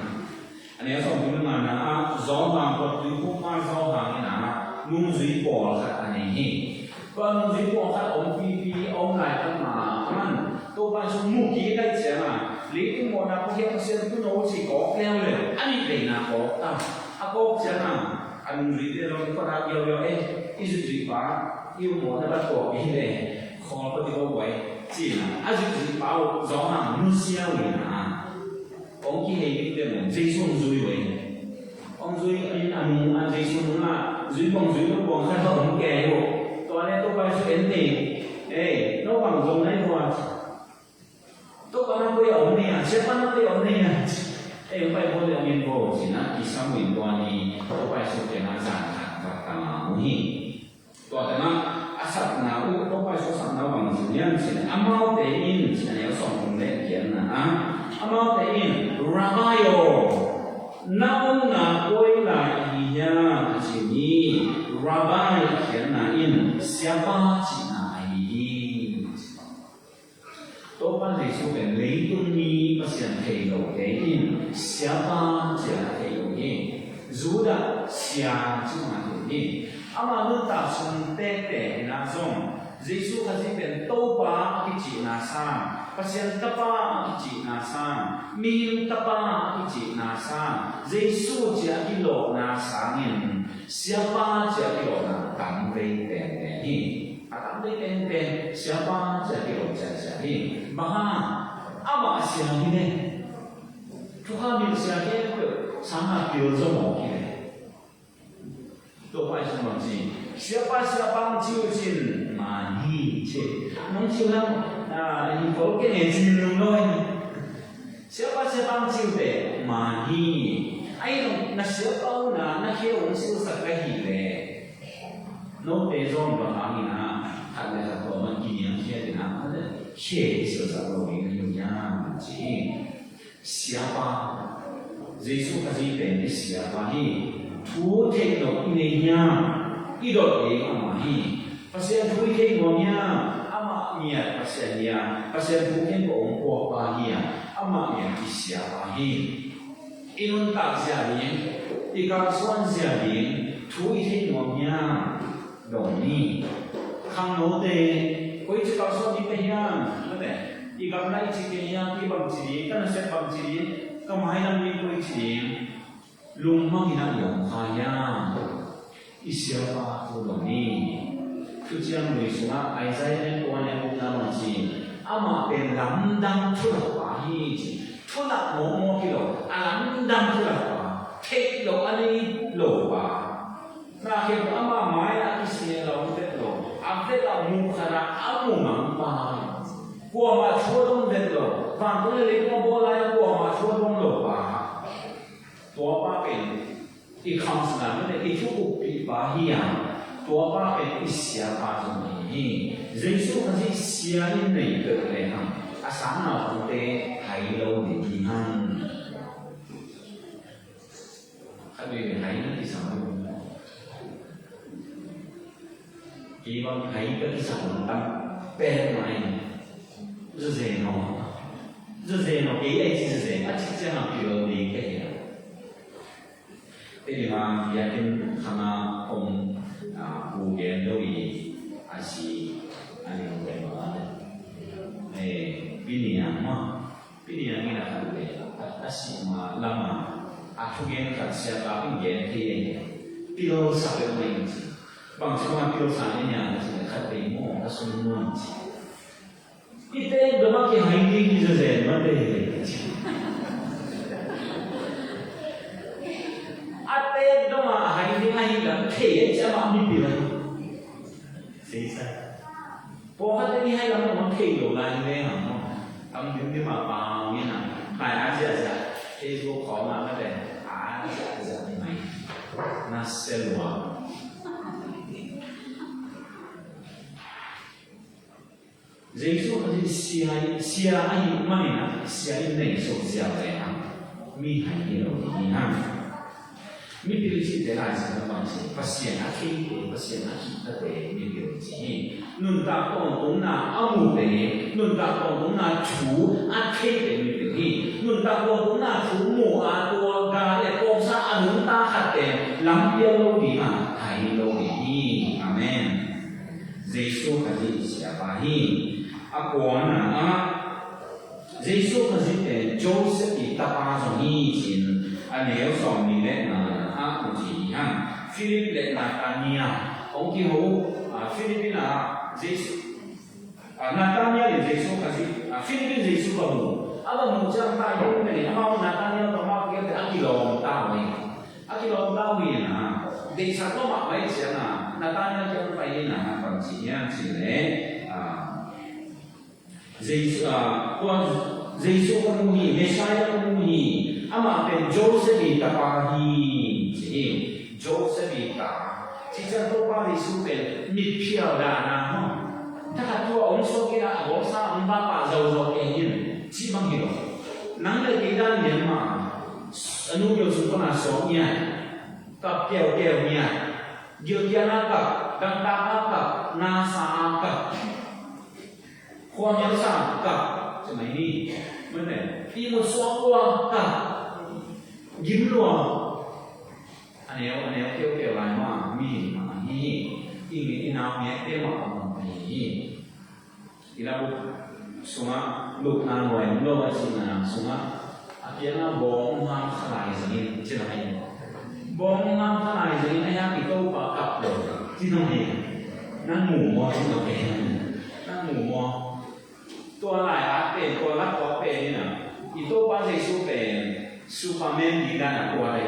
A neu sawmthum le ngana ah, Johan khuat tuiphumpa Johan in a, nungzui pawlkhat a nei hi. Tua nungzui pawlkhat om pipi, om laitak ma a man, Topa Jesu mu kik ahih ciangin, leitung mawhna puakhia, Pasian tuuno ci, kawk leuleu, a nih veina kawk ta. A kawk ciangin, a nungzuite zong i khuat ah, yo yo e, i zuihzuihpa, i mawhna bat kawk hi le, khawl kawk ding uh a, ci-in a, a zuihzuihpa uh Johan nusia uh hi na. Ong kihei ding teng un, Jesu ong zui uh hi. Ong zui in a nung a, Jesu nung a, zui bang zui lo bang khat a om kei uh. Tua leh Topa Jesu en teng, ei, no bang zong nai bua. Topa nang koi a om nei a, Siapa nang koi a om nei a. Ei, ong pai bo leh ong en bo, ci-in a, kisam uh in tua ni, Topa Jesu kiang ah zan khat va tang uh hi. Tua teng ah a sapna uh, Topa Jesu a sapna uh bang ci hiam cih leh, amaute in, ci a neu sawmthum le giatna ah, amaute in, Rabbi aw, na omna koi lai ahi hiam, a ci uh hi. Rabbi a khiatna in Siapa cihna ahi hi. Topa Jesu pen leitung mi Pasian thei lote in Siapa ci-a thei uh hi. Judah sia ci-a thei uh hi. Ama nuntak sung tektek in a zong Jesu Khazih pen Topa a kicihna sang, Pasian Tapa a kicihna sang, mihing Tapa a kicihna sang, Jesu ci-a kilawhna sangin Siapa ci-a kilawhna tam vei penpen hi. A tam vei penpen Siapa ci-a kilawh ciatciat hi. Bang hang, amah sia hi ne. Thukham in sia hi ne, sangin a pil zaw mawk hi ne. Topa Jesu bang ci, Siapa, Siapa hong ci uh cin man hi ci. Nong ci uh hang, a, hi kol kei ne cin nung lo hi. Siapa, Siapa hong ci uh teh man hi. Ahi zong na siapa uh na, na khe uh hong silsak ka hih leh, note zong bang hangin a, khat le khat tawh man kiniamkhiat in a, khat le khe i silsak lo ding hi uh hiam ci. Siapa, Jesu Khazih pen i Siapa hi. Thu theih nop i nei hiam, i dot ding amah hi. Pasian thu i theih nuam hiam, amah ngiat Pasian hiam, Pasian thu khempeuh hong puakpa hiam, amah ngiat i Siapa hi. I nuntak zia ding, i kalsuan zia ding, thu i theih nuam hiam, dong ni. Khangnote, koici kalsuan ding ka hiam, mate, i gamla i ci kei hiam, i bangci ding, ka nasep bangci ding, ka mailam ding koici ding, lungmang in a i om kha hiam, i Siapa thu dong ni. Thuciam Lui sungah Isaiah in tua lian gukna bang ci, amah pen lamdang thulakpa hi ci. Thulak mawkmawk hi lo, a lamdang thulakpa, theih loh a nei lopa. Na khempeuh ama mai-ah a kisia lo, a vet lo, a vet a mu khat a, a mu mangpa. Kuamah thu a dong vet lo, vantung le leitung a bawl lai-ah kuamah thu a dong lopa. Tuapa pen i khamsatna, mate, i thu uppihpa hi a, tuapa pen i Siapa zong hi hi. Jesu Khazih sia in nei peuh lehang, a sangnaupangte hai lo ding hi hang. Khat veivei hai na kisam lo. Kei bang hai ka kisam lo tam pen mai. Zuzen lo. Zazen aw, kei a i ci zazen a ci ciang a pil lo ding ka hi a. Tei ding a biakinn khang a om, a, pu gen lo i a si a ning pen ma a, e, Pi Niang ma, Pi Niang in a khat le a, a si ma lam a, a thugen khat siapa in gen thei e. Pil sa peuhmah in ci. Bang ci ma pil sa ni niang a ci le khat vei maw a sum nuam ci. I tek dong a kihai ding hi zazen mah te hi. A tek dong a hai ding ahi lam thei a ci a mah mipil a. Sei sa. Pawlkhatte i hai lam mah thei lo lai ve hang maw. Tam dim dim a pau ngen a. Hai a zia zia. Facebook khawng a mah te. A zia zia ni mai. Na se lua. Jesu Khazih sia, sia ahih manin ah, sia in nei suk ziau leh ah, mihai hi lo ding hi hang. Mipil cihte Lai Siangtho bang ci, Pasian a theite, Pasian a khihtate mipil ci hi. Nuntak tawntungna a mute, nuntak tawntungna thu a theite mipil hi. Nuntak tawntungna thu mu a tua ga le pawngsa a nungta khatte lampial lo ding a, hai lo ding hi. Amen. Jesu Khazih siapa hi. A kuana ah Jesu Khazih pen Joseph i tapa zong hi ci-in a neu sawmnih le ngana ah hong ci hi hang. Philip le Nathanael hong kiho, a, Philip in a Jesu, a, Nathanael in Jesu Khazih, a, Philip in Jesu va mu. A va mu ciang tai dong pen amau Nathanael tawh amau kiang teh a kilawm ta mai. A kilawm ta uh hi na, deihsak lo mahmah ahih ciangin Nathanael kiang pai in a bang ci hiam cih leh, a, Jesu, a, tua Jesu ka mu hi, Messiah ka mu hi, amah pen Joseph i tapa hi, ci hi. Joseph i ta. Cih ciang Topa Jesu pen mitphial dan a, thakhat thu a om suak in a, a bawlsa a om vapa zauzau kei hi, cih bang hi lo. Nang le kei dan lian mah, a nu keu sung pana suak ngiat, kap keukeu ngiat, gilkial a kap, dangtak a kap, nasa a kap. Khuamial sa kap, ci mai ni. Mate, ihmut suak lua kap, gim lua. A neu, a neu keukeu lai mah, mihing mah hi. Ih mi, i nau mi, te mah a mah hi. I na buk sungah, lukna nuai lo a cihna sungah. A kiangah bawng hang khalai zangin, ci na hi. Bawng hang khalai zangin, a hiang i Topa kap lo, ci na hi. Nang mu maw, ci na hi. Nang mu maw. Tua lai at pen, tua lak tua pen in a. I Topa Jesu pen, Superman ding dan a tua lai.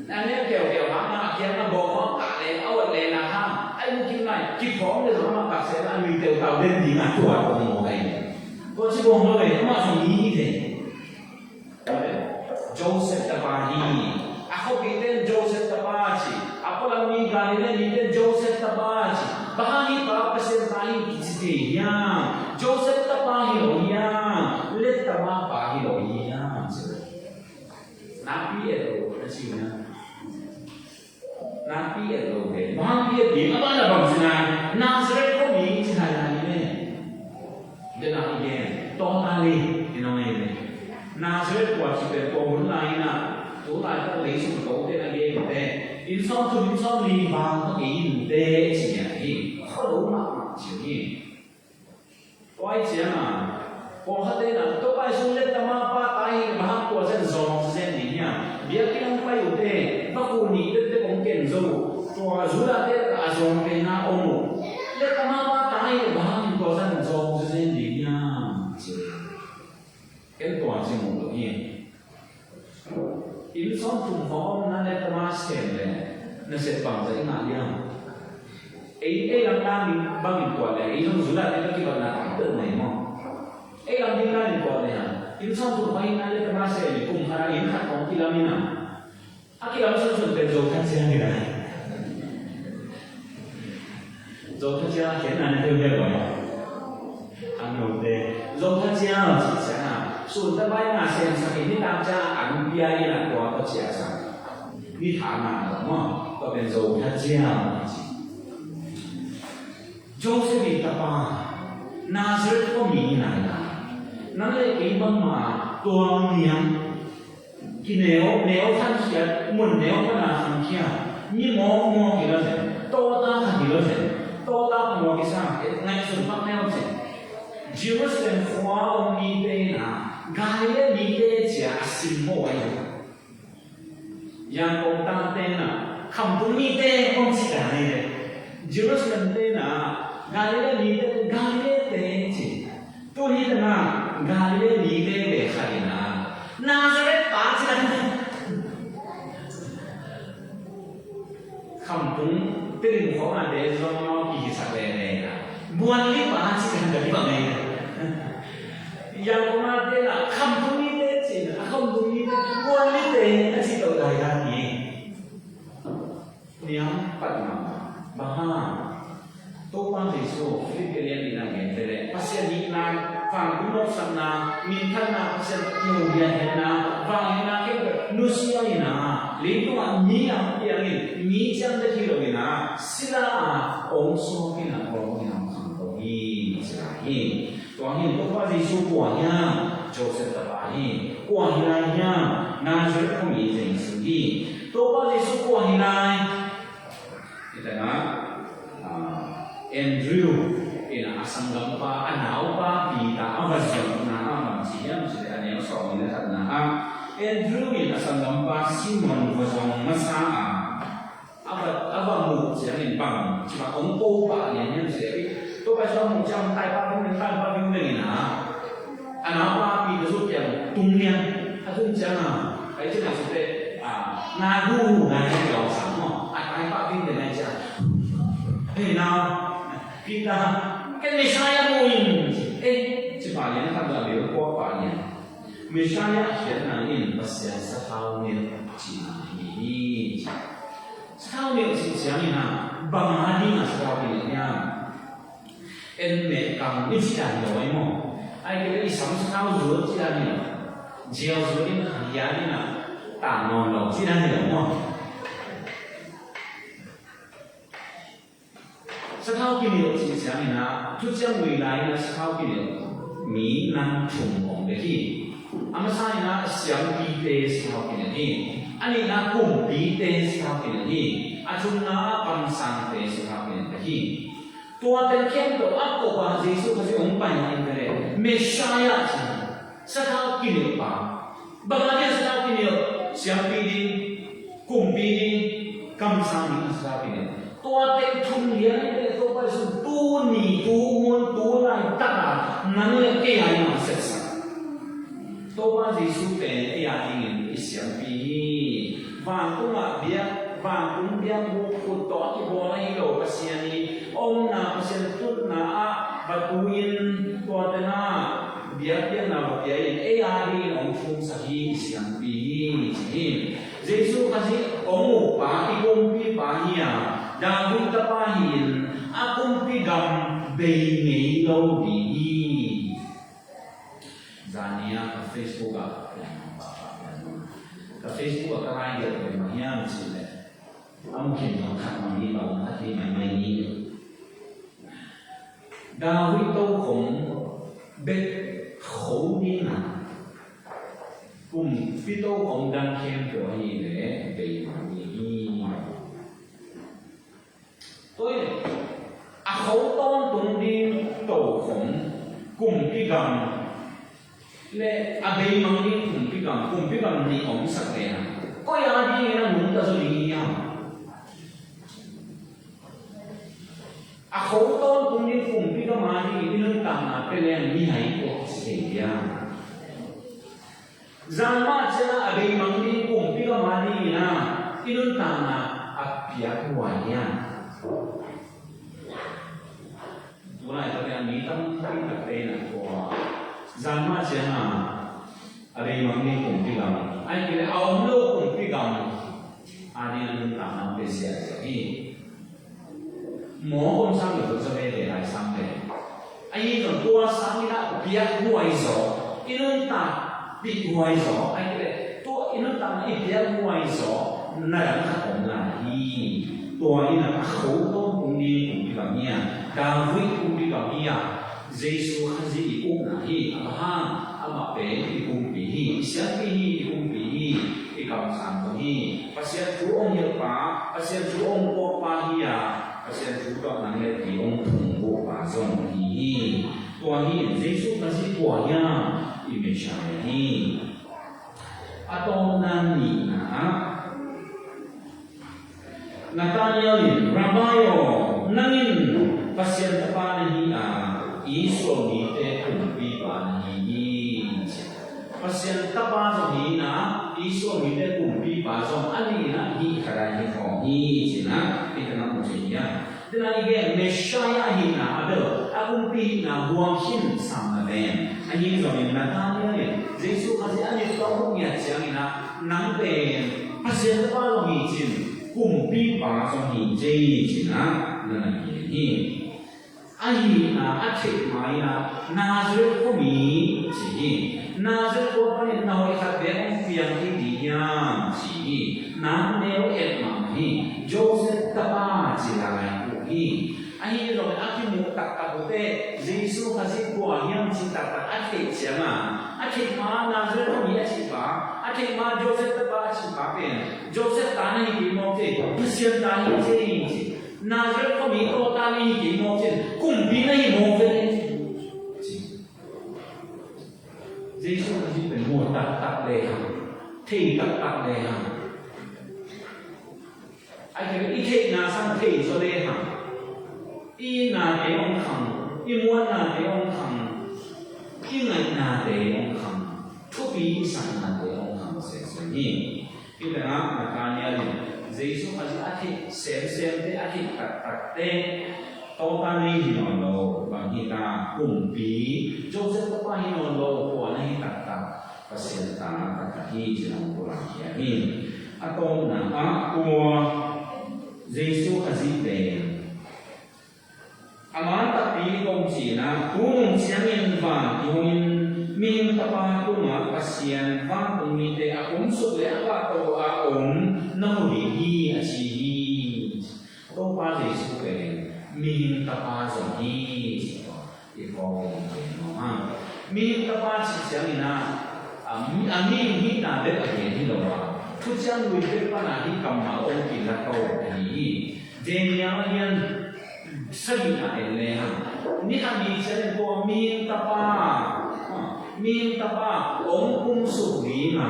Na neu keukeu hang a kiang a bawng hang kah le, a ot le na hang. Ai mu kim lai, kiphawng le zong a mah kak se na, a nui teutau den ding a tua tua maw lai. Tua ci bawng lo lai, a mah zong mi hi te. Joseph tapa hi. A khuapite in Joseph tapa ci. A pualam mi Galilee mite in Joseph tapa ci. Bang hang hih pa Pasian ta hi kici thei hiam? Joseph tapa hi lo hiam? Let tama pa hi lo hiam? Nakpi et lo, a ci na. Nakpi et lo ve. Bang hang pi et ding, a ban a bang ci na. Nazareth khua mi ci hai lai ve. Dena i gen. Tawng ta le, i nong ei ve. Nazareth khua ci pen tua hun lai na. Tu lai tak lei sung ko te na gen te. Inn sawm thum, inn sawm li vang ka kei in te ci a hi. Kho lo mahmah ci hi. Tua ahih ciangin, pawlkhatte in a, Topa Jesu let tama pa ta hi leh bang hang tua zen zawng zen ding hiam? Biakinn hong pai uhte, va kul nih tete kong ken zo uh. Tua Judah te lakah a zawng pen a om uh. Let tama pa ta hi leh bang hang tua zen zawng zen ding hiam? Ci. Ken tua ci mu lo hi. Inn sawm thum khawng omna le tama sem le nasep bangzah i ngah liang. Ei, ei lam dan bangin tuat le, ei zong Judah te ka kibatna tam peuh mai maw. Ei lam ding dan in tuat le ha. Inn sawm thum khawng i ngah le tama sem le kum khat a inn khat khawng kilam in a. A kilam sunsun pen Zo Kha Ciang hi lai. Zo Kha Ciang a khen na na theu hial lo. Ang note. Zo Kha Ciang a ci ciang a. Sun ta bai na sem sak in ni tam ciang a ang pia in a tua ka cia sang. Ni tha na lo mo. Tua pen Zo Kha Ciang a ci. Joseph i tapa, Nazareth khua mi hi nai na. Nang le kei bangmah tuang niam, kineu neu khankhiat, mun neu pana khankhiat, mi mawkmawk hi lo zen, tawta khat hi lo zen, tawta pua kisa ngaihsun pak neu zen. Jerusalem khua om mite na, Galilee mite cia a sim maw ahi. Yangon tate na, Khamtung mite hong ci dan hi le, Jerusalem te na, Galilee mite, Galilee te ci. Tu hi te na, Galilee mite ve khat hi na, Nazareth pa ci dan hi. Khamtung te lim khawng a te zong mau kihisak lele na, Buanli pa ci dan ka hi bang hi na. Yangon a te na, Khamtung mite ci na, a Khamtung mite, Buanli te a ci to lai dan hi. Niam pat ma, bang hang? Topa Jesu, Philip Elian in a gen te le, Pasian hihna, vantung nopsakna, minthanna, Pasian kiho biakna, vangliatna khempeuh nusia in a, leitungah mi a piang in, mi ciang te hi lo in a, sila a ong suak in a, ong in a, ong khangto hi, sila hi. Tua hi in Topa Jesu kua hiam? Joseph tapa hi. Kua hi lai hiam? Nazareth khua mi Jesu hi. Topa Jesu kua hi lai? Hi ta na, ah, Andrew in a sanggampa, a naupa Peter a va zuatna ah bang ci hiam cih leh a neu sawm le khatna ah Andrew in a sanggampa Simon va zuat masa a, a va, a va muh ciangin bang ci, bang ong ko pah lian hiam cih leh, Topa Jesu a muh ciang tai pah ding, tai pah ding ding in a, a naupa Peter zut ciang tung lian, a tun ciang a, ai ci na ci te, a, na hu na hi lo sang maw, a tai pah ding ding ai ciang. Hei nau, Peter, ken Messiah mu ing. Eh, ci pah lian khat lo a bel kuak pah lian. Messiah khiatna in Pasian sathau nilh cihna hi hi. Sathau nilh cih ciangin a, bang a ding a sathau kinilh hiam? En meh kam i cih dan hi lo ai maw? Ai kei leh i sam sathau zuat cih dan hi lo. Ziau zuat in a, hian in a, tang nawn lo cih dan hi lo maw? Sathau kinilh cih ciangin a, thuciam nui lai in a sathau kinilh mi nam thum om bek hi. A masa in a siampite sathau kinilh hi. A nihna kumpite sathau kinilh hi. A thumna a kamsangte sathau kinilh bek hi. Tua teng khempeuh a kop a Jesu Khazih hong pai in te le Messiah ci. Sathau kinilhpa. Bang a ding sathau kinilh? Siampi ding, kumpi ding, kamsang ding a sathau kinilh. Tua teng thum lian in te Topa Jesu tuni, tu hun, tu laitak a nang le kei a i mangsetsak. Topa Jesu pen ei a dingin i siampi hi. Vantung ah biak, vantung biakbuk khut tawh a kibawl ahi lo Pasian hi. Omna Pasian tutna ah va tu in, tua teng ah biakpiakna va pia in, ei a dingin hong thumsak hi, i siampi hi, ci hi. Jesu Khazih hong ukpa, i kumpipa hi a, David tapa hi in, a kumpi gam bei ngei lo ding hi. Zani a ka Facebook ah, ka Facebook ah ka lai deuh pen bang hiam cih leh, a mu khin zong khat mah hi, bang khat hi maimai ni. David tokhom bek kho ding a, kumpi tokhom dang khempeuh ahih leh bei mah ding hi. Tua hi leh, a kho tawntung ding tokhom kumpi gam le a beimang ding kumpi gam, kumpi gam nih omsak lehang, koi a dingin a nungta zaw ding hiam? A kho tawntung ding kumpi gam a dingin i nuntakna pia leng mihai kua kisei hiam? Zan mah ciangin a beimang ding kumpi gam a dingin a i nuntakna a piakhuai hiam? Tulaitak in mi tampi takte in a tua zan mah ciangin a beimang ding kumpi gam, ahih kei leh a om lo kumpi gam a dingin a nuntakna hong pia ziahziah hi. Mawk om sang le, tua za veve lai sang le. Ahi zong tua sangin a piakhuai zaw, i nuntak pihhuai zaw, ahih kei leh tua i nuntakna i piakhuai zaw na dang khat om lai hi. Tua in a kho tawntung ding kumpi gam hi a, David kumpi gam hi a, Jesu Khazih i ukna hi. Abraham, amah pen i kumpi hi, i siampi hi, i kumpi hi, i kamsang zong hi. Pasian thu hong hilhpa, Pasian thu hong puakpa hi a, Pasian thu tawh nang le kei hong phungvuhpa zong hi hi. Tua hi in Jesu Khazih kua hiam? I Messiah hi. A tawpna nihna ah Nathanael in, "Rabbi aw, nang in Pasian Tapa na hi a, Israel mite kumpipa na hi hi," ci. Pasian Tapa zong hi a, Israel mite kumpipa zong a nihna hi kha dai hi khawng hi, ci-in ah i tana mu thei hi a. Tua i gen Messiah ahihna a bel a kumpi hihna huang khin sam na ven. Ahi zongin Nathanael in Jesu Khazih a mit tawh hong ngiat ciangin ah, "Nang pen Pasian Tapa zong hi cin, kumpipa zong hi cei," ci-in ah na na gen hi. Ahihna a theih ma in ah, "Nazareth khuami," ci hi. "Nazareth khua panin na hoih khat bek hong piang thei ding hiam?" ci hi. Nang neu et mahmah hi. Joseph tapa ci lai uh hi. Ahi zongin a kimuh taktak uh teh Jesu Khazih kua hiam cih taktak a theih ciangin, a theih ma Nazareth khuami a cih pa, a theih ma Joseph tapa a cih pa pen Joseph ta na hi kei mawk cei, Pasian ta hi cei ci. Nazareth khuami tawh ta na hi kei mawk cei, kumpi na hi mawk cei ci. Jesu Khazih pen muh taktak le hang, thei taktak le hang. Ahih kei leh i theihna sang thei zaw le hang, i itnate hong khang, i muannate hong khang, i ngaihnate hong khang, thupi i saknate hong khang semsem hi. Hih tengah Nathanael in Jesu Khazih a theih semsemte, a theih taktakte, Topa nei hi nawn lo, bang hi ta, kumpi, Joseph tapa hi nawn lo, kua na hi taktak, Pasian ta taktak hi, ci-in hong pulak khia hi. A tawpna ah kua Jesu Khazih pen a man takpi kong ci-in ah, tu nung ciangin van kihongin, Mihing Tapa tungah Pasian vantung mite a kumsuk le a pahtawi a om na mu ding hi, a ci hi. Topa Jesu pen Mihing Tapa zong hi, ci-in i phawk ding hi nuam hang. Mihing Tapa cih ciangin ah, a mi, a mihing hihna bek a gen hi lo a, Thuciam Lui bek pan a hih kammal hong kilat to ahi hi. Daniel a lian sagihna en le hang, ni khat ni ciangin tua Mihing Tapa, ah, Mihing Tapa hong kumsuk ding a,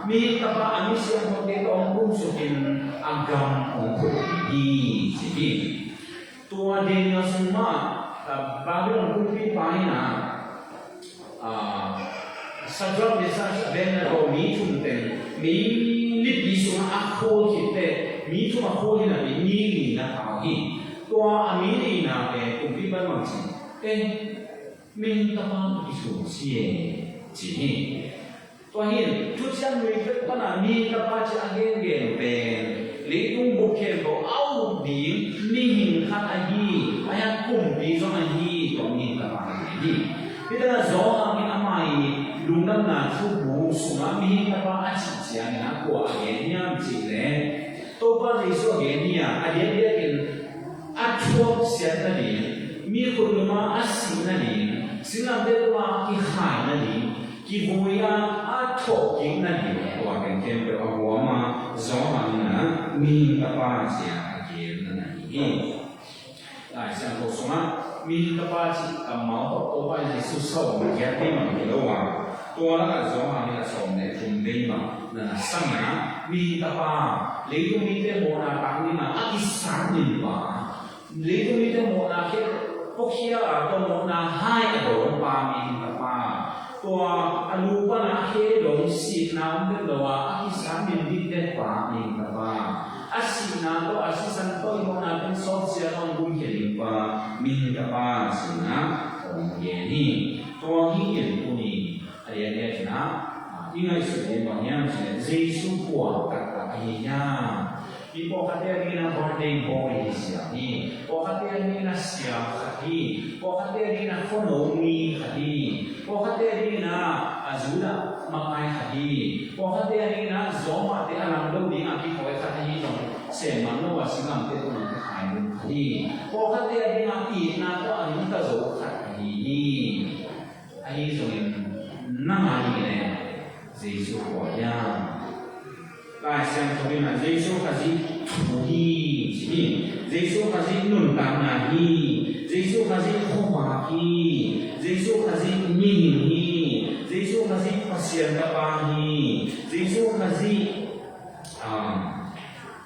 Mihing Tapa a mi siangthote tawh hong kumsukin a gam hong phut ding hi, ci hi. Tua Daniel sung mah, ah, Babylon kumpipa in ah, ah, Shadrach, Meshach, Abednego mi thum teng meilipi sungah a khawl khit teh, mi thum a khawl hi napi mi li na kha hi. Tua a mi lina pen kumpipa in bang ci, "Eh, Mihing Tapa na kithum si e," ci hi. Tua hi in, Thuciam Lui bek pan a Mihing Tapa ci a gengen pen, leitung bup khempeuh a uk ding mihing khat ahi, a hiang kumpi zong ahi, tua Mihing Tapa ahi hi. Hih tengah Johan in ama i lungdamna thubu sungah Mihing Tapa a cih ciangin a kua a gen hiam cih leh, Topa Jesu a gen hi a, a diakdiakin a thuaksiat nading, mi khut nungah a sih nading, singlamteh tungah a kikhai nading, kivui a, a thawh kik nading, tua teng khempeuh a huam a, Johan in ah Mihing Tapa ci a a gen na na hi hi. Lai Siangtho sungah Mihing Tapa cih kammal tawh Topa Jesu sawm giat vei mah hi lo a, tua lakah Johan in a sawm le thum vei mah na na sam a, Mihing Tapa, leitung mite mawhna tang dingin a kisam ding pa, leitung mite mawhna khe puakhia a, tua mawhna hai a dawnpa Mihing Tapa, tua a lu pan a khe dong sihna om deuh lo a, a kisam ding dikdekpa Mihing Tapa, a sihna tawh, a sisan tawh i mawhna pen sawt ciat a hong gumkhia dingpa Mihing Tapa ci-in ah hong gen hi. Tua hi in tuni a diakdiakin ah, ah, i ngaihsut ding bang hiam cih leh Jesu kua taktak ahi hiam? Mi pawlkhatte adingin ah birthday boy hi siam hi. Pawlkhatte adingin ah sia khat hi. Pawlkhatte adingin ah khuano mi khat hi. Pawlkhatte adingin ah, a, Judah Makai khat hi. Pawlkhatte a dingin ah Zawmahte a lam lo dingah kikhawi khat ahi zong, Sen Mangno a singlamteh tungah kikhawi ding khat hi. Pawlkhatte a dingah itna tawh a nungta zo khat ahi hi. Ahi zongin nang a dingin Jesu kua hiam? Lai Siangtho in ah Jesu Khazih thu hi, ci hi. Jesu Khazih nuntakna hi. Jesu Khazih khuavak hi. Jesu Khazih mihing hi. Jesu Khazih Pasian tapa hi. Jesu Khazih, ah,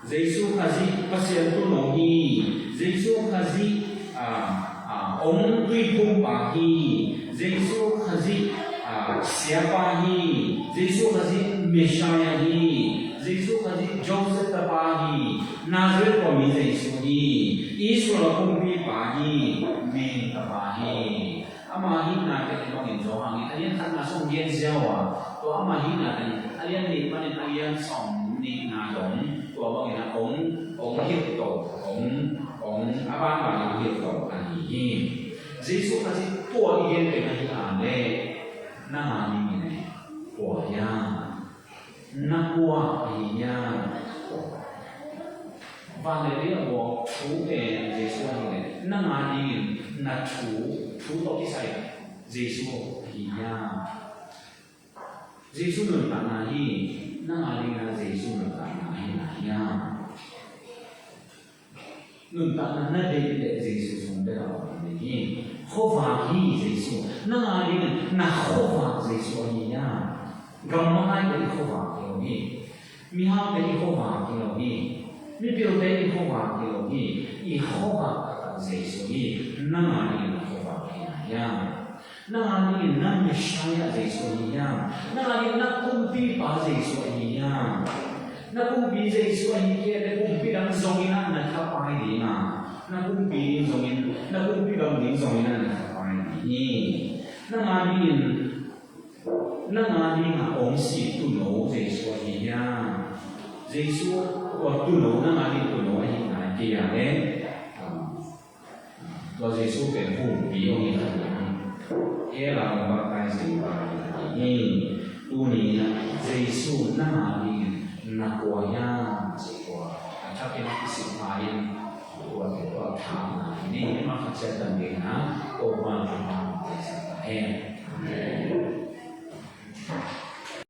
Jesu Khazih Pasian tuuno hi. Jesu Khazih, ah, ah, ong tuiphumpa hi. Jesu Khazih, ah, siapa hi. Jesu Khazih Messiah hi. Jesu Khazih Joseph tapa hi. Nazareth khua mi Jesu hi. Israel kumpipa hi. Mihing tapa hi. Ama hihna teng i bangin Johan in a lian khatna sung gen ziau a, tua ama hihna teng a lian nih panin a lian sawm nihna dong, tua bangin a ong, ong hilh to, ong, ong, a banban ong hilh to ahi hi. Jesu Khazih tua i gen teng ahi a leh, nang a dingin kua hiam? Na kua ahi hiam? Van le lei a bawl thu pen Jesu ahi leh, nang a dingin na thu, thu tawh kisai Jesu ahi hiam? Jesu nuntakna hi, nang a dingin Jesu nuntakna ahi na hiam? Nuntakna na deih leh Jesu sung bek a om ding hi. Khuavak hi Jesu. Nang a dingin na khuavak Jesu ahi hiam? Gam makaite i khuavak hi lo hi. Mihaute i khuavak hi lo hi. Mipilte i khuavak hi lo hi. I khuavak taktak Jesu hi. Nang a dingin na khuavak hi na hiam? Nang a dingin na Messiah Jesu ahi hiam? Nang a dingin na kumpipa Jesu ahi hiam? Na kumpi Jesu ahi kei leh kumpi dang zongin ah na thapai ding a, na kumpi ding zongin, na kumpi dang ding zongin ah na thapai ding hi. Nang a dingin, nang a dingin ong si tuuno Jesu ahi hiam? Jesu, tua tuuno, nang a dingin tuuno ahi nai kei a leh, ah, tua Jesu pen humpi hong hi kha ding hi. Hell a hong baptize ding pa hi kha ding hi. Tuni in ah Jesu nang a dingin na kua hiam cih tua a thakin i sik ma in, tua te tua thakna hi ni. Mah khat ciat dan ding a, Topa thupha hong pia sak ta hen.